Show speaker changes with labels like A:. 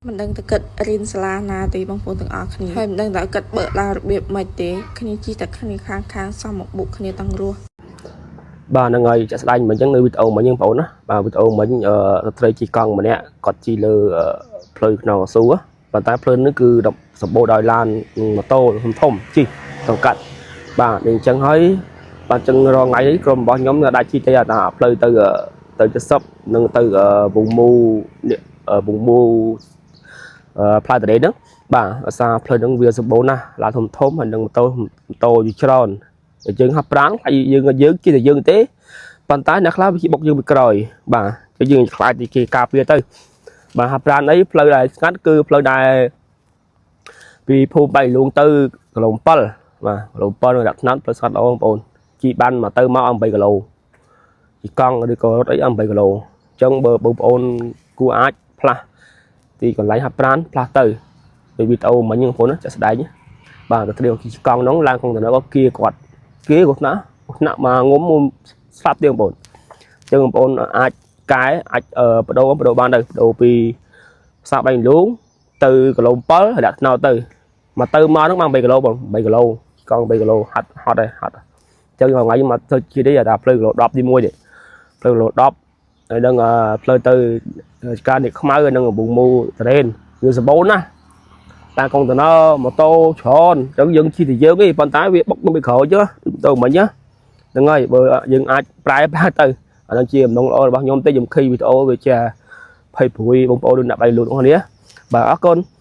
A: មិនដឹងទៅគិតរៀនសាលាណាទេបងប្អូនទាំងអស់គ្នាហើយមិនដឹងតើគិតបើកឡើងរបៀបម៉េចទេគ្នាជីតែគ្នាខាងខាងសមមកបុកគ្នាទាំងរស់
B: បាទហ្នឹងហើយចាក់ស្ដែងមិញអញ្ចឹងនៅវីដេអូមិញហ្នឹងបងប្អូនណាបាទវីដេអូមិញអឺស្ត្រីជិះកង់ម្នាក់គាត់ជិះលើអឺផ្លូវខ្នងអស៊ូប៉ុន្តែផ្លូវនេះគឺសម្បូរដោយឡាននិងម៉ូតូធំធំជិះសង្កាត់បាទនេះអញ្ចឹងហើយបាទអញ្ចឹងរងថ្ងៃនេះក្រុមរបស់ខ្ញុំនៅដាច់ជិះទៅអាផ្លូវទៅទៅ70និងទៅវងមូនេះវងមូអឺផ្លែតរ៉េហ្នឹងបាទអាសាផ្លូវហ្នឹងវាសម្បូរណាស់ឡានធំធំហើយនិងម៉ូតូម៉ូតូយច្រើនតែយើងហាត់ប្រាណហើយយើងយើងជិះតែយើងទេប៉ុន្តែអ្នកខ្លះវាជិះបុកយើងពីក្រោយបាទគឺយើងខ្លាចទីគេការពារទៅបាទហាត់ប្រាណអីផ្លូវដែលស្ងាត់គឺផ្លូវដែលពីភូមិបៃលូងទៅគីឡូ7បាទគីឡូ7នៅដាក់ថ្នាំផ្លូវស្ងាត់ល្អបងប្អូនជិះបានមកទៅមកអស់8គីឡូជិះកង់ឬក៏រត់អីអស់8គីឡូអញ្ចឹងបើបងប្អូនគួរអាចផ្លាស់ទីកន្លែងហាត់ប្រាណផ្លាស់ទៅដូចវីដេអូមិញហ្នឹងបងប្អូនណាចាក់ស្ដែងបាទទៅត្រៀមជិះកង់ហ្នឹងឡើងកុងតឺន័រក៏គៀគាត់គៀគាត់ណាថ្នាក់មកងុំស្លាប់ទៀតបងប្អូនអញ្ចឹងបងប្អូនអាចកែអាចបដូរបដូរបានទៅបដូរពីផ្សារបែងលូងទៅគីឡូ7ហើយដាក់ថ្នោតទៅមកទៅមកហ្នឹងបាន8គីឡូបង8គីឡូកង់8គីឡូហាត់ហត់ហើយហត់អញ្ចឹងថ្ងៃមកទៅជានេះថាផ្លូវគីឡូ10ទី1នេះផ្លូវគីឡូ10ហើយនឹងផ្លូវទៅការនេះខ្មៅហើយនឹងកំពង់មូតរ៉េនវាសម្បូរណាស់តាកុងតឺន័រម៉ូតូច្រើនអញ្ចឹងយើងជិះតែយើងទេប៉ុន្តែវាបុកនឹងពីក្រោយចឹងទៅមិញហ្នឹងហើយបើយើងអាចប្រែប្រែទៅអាហ្នឹងជាអំណងល្អរបស់ខ្ញុំទេខ្ញុំឃើញវីដេអូវាជាភ័យព្រួយបងប្អូនដូចអ្នកបៃលូនរបស់នេះបាទអរគុណ។